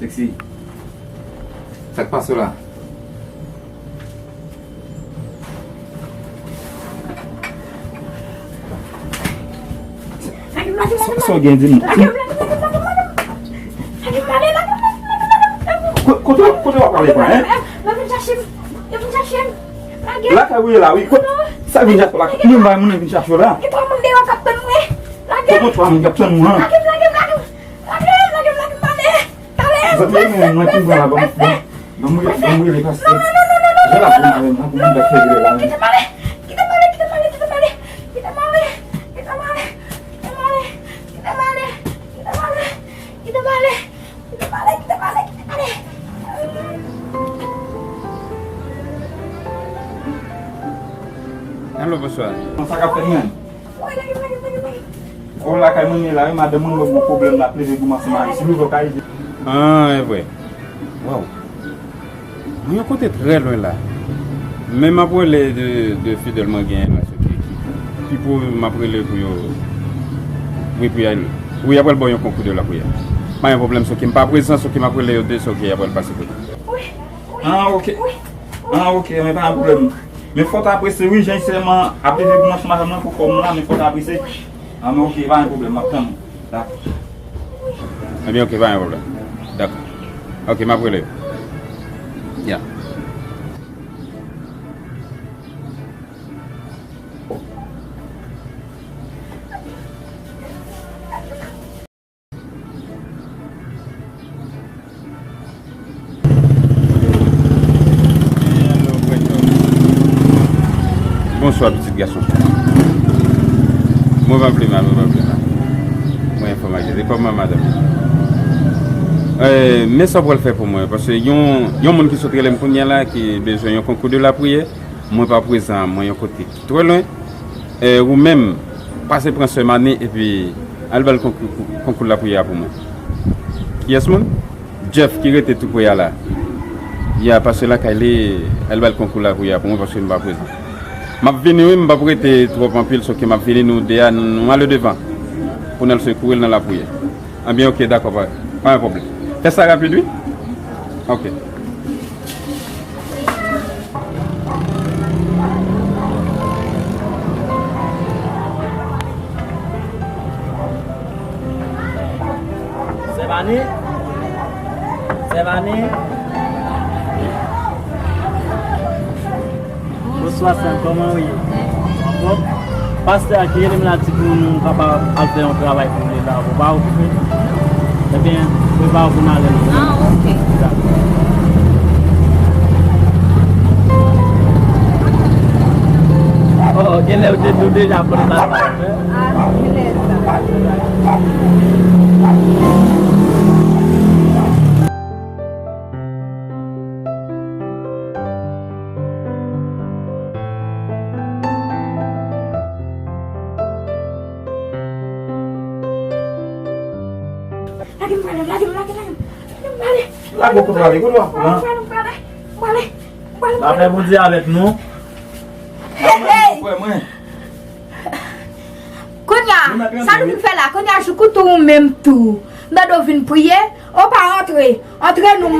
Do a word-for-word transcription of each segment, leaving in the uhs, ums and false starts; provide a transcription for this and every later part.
Sexy. Sa k pase w la? Sa, sa w gen di m? Ko-, kote, kote w ap prale pran, en? Lakay ou ye la, wi. Kote, sa vin chache w la? Moun bay moun vin chache w la. Kote moun twa moun k ap tann ou an? Zanmi mwen, mwen ki pran la, ban m, ban m, ban m rele pastè. Jan l ap vin avè m, pou m bèk fè rele la menm. Kite m ale, kite m ale, kite m ale, kite m ale, kite m ale, kite m ale, kite m ale, kite m ale, kite m ale, kite m ale, kite m ale, kite m ale. Alo, bonswa. Sa k ap fèt menm? O, lakay mwen ye la, wi, madanm mwen wè m gon pwoblèm, l ap leve pou m ansanm avè l. Si nou vle kay. Ah, e vre. Waw. Mwen yon kote trè lwen la. Men m ap rele de, de fidèl mwen genyen la, se ki, ki, ki pou m ap rele pou yo. Wi, pou y al. Wi, y ap al ba w yon konkou de lapriyè. Pa gen pwoblèm, se ki m pa prezan, se ki m ap rele yo de, se ki y ap al pase kote. Ah, ok. Ah, ok, men pa gen pwoblèm. Men fò w ta prese, wi, jan sèlman ap leve pou manch madanm nan pou kò m la, men fò w ta prese. Ah, men ok, pa gen pwoblèm, m ap tann ou. Dakò. Ebyen, ok, pa gen pwoblèm. Dakò. Ok, m ap rele yo. Ya. Bonswa, pitit gason. Mwen pa ple mal, mwen pa ple mal. Mwen enfòm ak Jezi. Kòman madanm? Eh, men sa w pral fè pou mwen, paske yon, yon moun ki sot rele m kounye a la, ki bezwen yon konkou de lapriyè, mwen pa prezan, mwen yon kote ki twò lwen. Eh, ou menm, pase pran sè Mane epi al ba l konkou, konkou lapriyè a pou mwen. Kiyès moun? Jeff ki rete tou pre a la. Ya, pase lakay li, al ba l konkou lapriyè a pou mwen paske m pa prezan. M ap vini wi, m p ap rete twòp anpil, soke m ap vini, nou de a, nou, nou ale devan pou n al sekoure l nan lapriyè. Anbyen, ok, dakò, pa, pa gen pwoblèm. Fè sa rapid, wi. Ok. Sè Vane? Sè Vane? Bonswa, sè m, kòman w ye? Anfòm? Pastè a ki rele m la di pou nou kapab al fè yon travay pou li la, ou pa okipe? Ebyen, prepare w pou n ale nou. Ah, ok. Dakò. Oh, genlè ou te di w deja pou n ta sa. Ah, genlè sa. Lage m prale, lage m, lage, lage m. Lage m prale. Lage w kote w ale, kote w ap pran? M prale, m prale, m prale, m prale. Pa fè Bondye avèk nou. Hey, hey. Frè mwen. Kounye a, sa nou vin fè la? Kounye a, jou koutou ou menm tou. M tande w vin priye. Ou pa antre. Antre nou.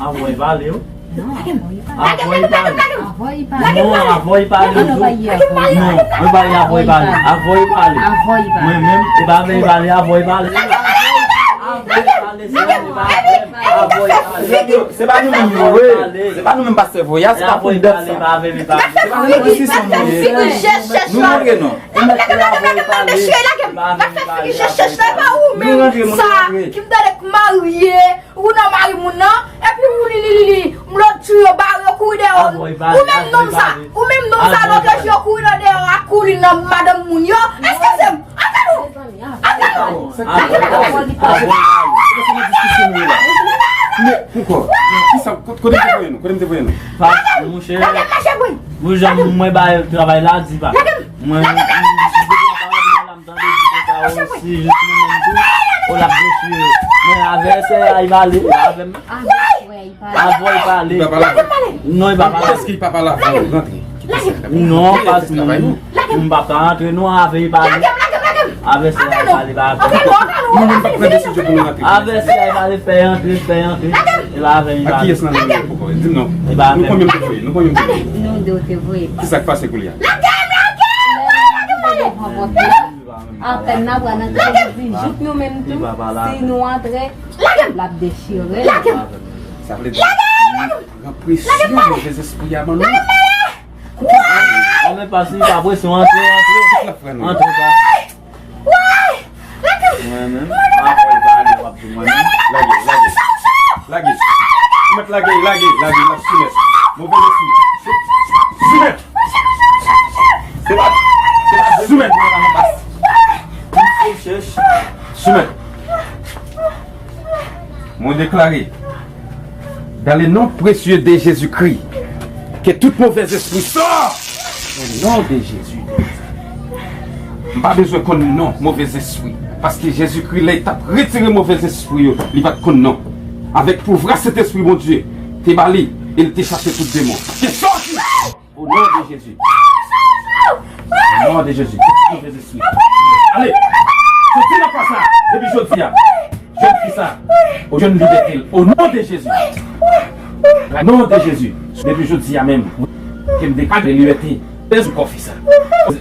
Avoye pale, wi. Avoye pale. Non, avoye pale. Non, avoye pale. Avoye pale. Mwen menm, e pa avoye pale, avoye pale. Avoye pale, se pa nou menm yo, wi. Se pa nou menm pastè voye a, se pa pou dat sa. Se pa nou menm si se nou ye. Nou montre non. Lage m, lage m, lage m. Lage m, lage m. Lage m, lage m. Lage m, lage m. Ou nan mari moun nan, epi ou li, li, li, li, m lòt jou yo bare, yo kouri dèyè w. Ou menm nonm sa, ou menm nonm sa, lòt jou yo kouri nan dèyè w, ak kouri nan madanm moun yo. Eskize m, antre nou, antre nou, antre nou. Men poukò? Kisa, kote m te voye nou? Kote m te voye nou? Pa, monchè. Lage m mache bri. Bon, jan mwen bay travay la, di pa. Lage m. Mwen, lage m. Tande di konsa osi, jis nou menm tou. O l ap dechire. Men avè sè a, li pale avè m. Avè frè, li pale. Avè, li pale. Li pa pale avè w. Non, li pa pale. Èske li pa pale avè w? Rantre. Non, pa sou mwen. M pa ka rantre, non, avè, li pale. Avèsè a pale pa avè. Nou menm pa pran desizyon pou nou rantre. Avèsè a pale fè antre, fè antre. E pa avè m. A kiyès nan nou poko? Di m non. E pa avè m. Nou konbyen m te voye? Nou konbyen m te voye? Nou de w te voye. Kisa k pase koulye a? Lage m, lage m! Lage m pale! Apèn n ap wè nan televizyon, jouk nou menm tou, si nou antre, l ap dechire. Sa vle di, pran presyon, move zespri a ban nou. Ann pa si pa presyon, antre, antre. Antre, pa. Mwen menm, pa fè l pale, w ap di mwen menm. Lage, lage. Lage. Ou mèt lage, lage, lage, l ap soumèt. Move zespri. Soumèt. Se pa, se pa soumèt. Soumèt. Mwen deklare, dans le nom précieux de Jésus-Christ, que tout mauvais esprit sort au nom de Jésus. M pa bezwen konn non move zespri, paske Jezikri, lè l t ap retire move zespri yo, li pa t konn non. Avèk pouvwa Sentespri Bondye te ba li, e l te chase tout demon. Te sòti! Au nom de Jésus. Au nom de Jésus. Tout move zespri. Ale! Soti nan kò sa! Depi jodi a, jèn fi sa, ou jwenn libète l. Au nom de Jésus. Au nom de Jésus. Depi jodi a menm, ke m deklare libète sou kò fi sa.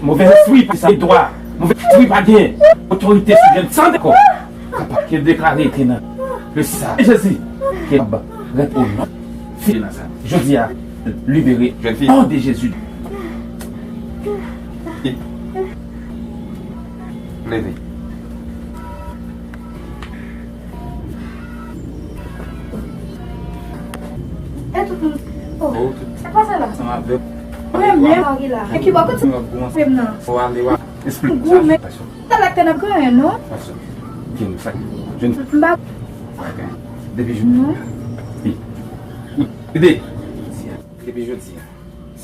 Move zespri pa gen dwa. Move zespri pa gen otorite sou jèn sa ankò. Kapab ke deklare ke nan le sa Jezi ke ap rete o non fi nan sa. Jodi a, libere. Jèn fi. Au nom de Jésus. Leve. E tout moun. Oh. Sa k pase la? Ansanm avèk. Mwen menm mari la. E ki bò kote mwen ap goumen nan? Fò ale wa. Esplike. Goumen. Talè k te nan goumen non. Ki nou sa? M pa. Depi jou. Non. Ide. Depi jodi a.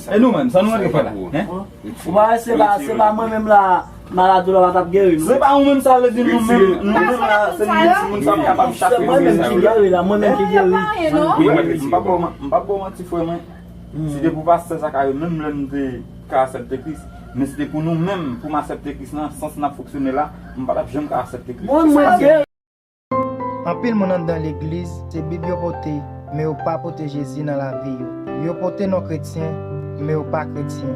E nou menm, sa nou antre fè la? Hein? Ou pa wè se pa, se pa mwen menm la, maladi w la pa t ap geri non. Se pa ou menm, sa vle di nou menm, nou menm la, se nou menm timoun sa ap kapab chape. Se mwen menm ki geri la, mwen menm ki geri. Wi, m p ap ba w man-, m p ap ba w manti, frè mwen. Si te pou pastè Zakarye, menm lè m te ka aksepte Kris, men si te pou nou menm, pou m aksepte Kris nan sans n ap fonksyone la, m pa t ap janm ka aksepte Kris. Mwen, mwen geri. Anpil moun anndan legliz, se Bib yo pote, men yo pa pote Jezi nan lavi yo. Yo pote non kretyen, men yo pa kretyen.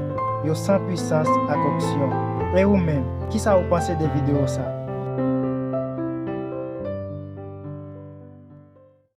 Yo san pwisans ak onksyon. E ou menm, kisa ou panse de videyo sa?